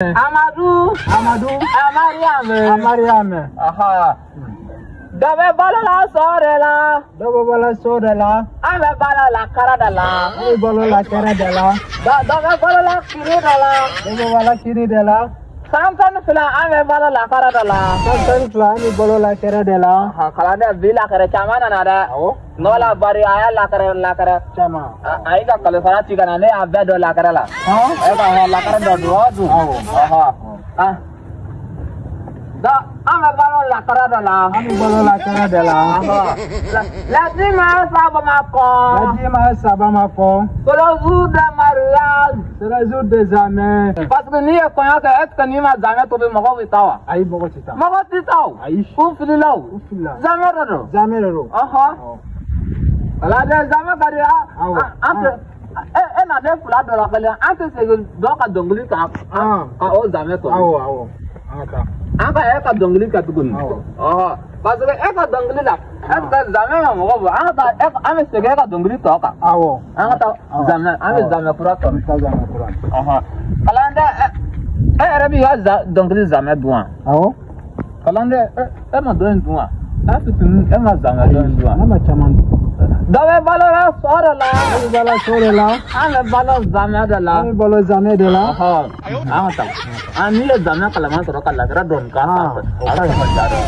Amadou. Amadou. Amariame. Amariame. Aha. Dɔ bɛ balo la sɔ de la. Dɔ bɛ balo so de la. An bɛ balo la kara de la. An bɛ balo la kɛrɛ de la. Dɔ bɛ balo la kiri de la. Dɔ bɛ balo kiri de la. San 12 an bɛ balo la kara de la. San 12 an bɛ balo la kɛrɛ de la. Kalanden bi lakɛrɛ caman nana dɛ. Awɔ. N'o la bari a y'a lakɛrɛ. Caman. A y'i ka kalosara ci ka na ne y'a bɛɛ dɔn lakɛrɛ la. E ka lakɛrɛ dɔ dun o dun. Awɔ. Ɔhɔ. An bɛ balo la kɛrɛ de la. An bɛ balo la kɛrɛ de la. Ladi ma saba ma kɔ. Ladi ma saba ma kɔ. C'est le jour de mariage. C'est le jour des amens. Parce que n'i ye kɔɲɔ kɛ, est ce que n'i ma zamɛ tobi mɔgɔw bɛ taa wa? Ayi, mɔgɔ tɛ taa. Mɔgɔ tɛ taa o. Ayi. U filila o. U filila. Zamɛ de don. Zamɛ de don. Ɔhɔ. Kalanden zamɛ ka di an tɛ. E na den fila dɔ la kelen, an tɛ segin dɔ ka dɔnkili kan ka o zamɛ tobi. Awɔ awɔ. An ka taa. An ka e ka dɔnkili kɛ tuguni. Ɔhɔ. Parce que e ka dɔnkili la, est ce que zamɛ ma mɔgɔ bɔ, an ka taa, an bɛ segin e ka dɔnkili tɔ kan. Awɔ. An ka taa zamɛ, an bɛ zamɛ kura tɔ. An bɛ taa zamɛ kura. Ɔhɔ. Kalanden e yɛrɛ b'i ka dɔnkili zamɛ dun wa? Awɔ. Kalanden e ma dɔ in dun wa? E fitinin e ma zamɛ dɔ in dun wa? Ne ma caman dun. Dɔ bɛ balo la sɔ de la. An bɛ balo sɔ de la. An bɛ balo zamɛ de la. An bɛ balo zamɛ de la. Ɔhɔ. An ka taa. An n'i ye zamɛ kalaman sɔrɔ ka lakɛrɛ dɔɔni k'a sanfɛ. O ka ɲi. A bɛ ja dɛ.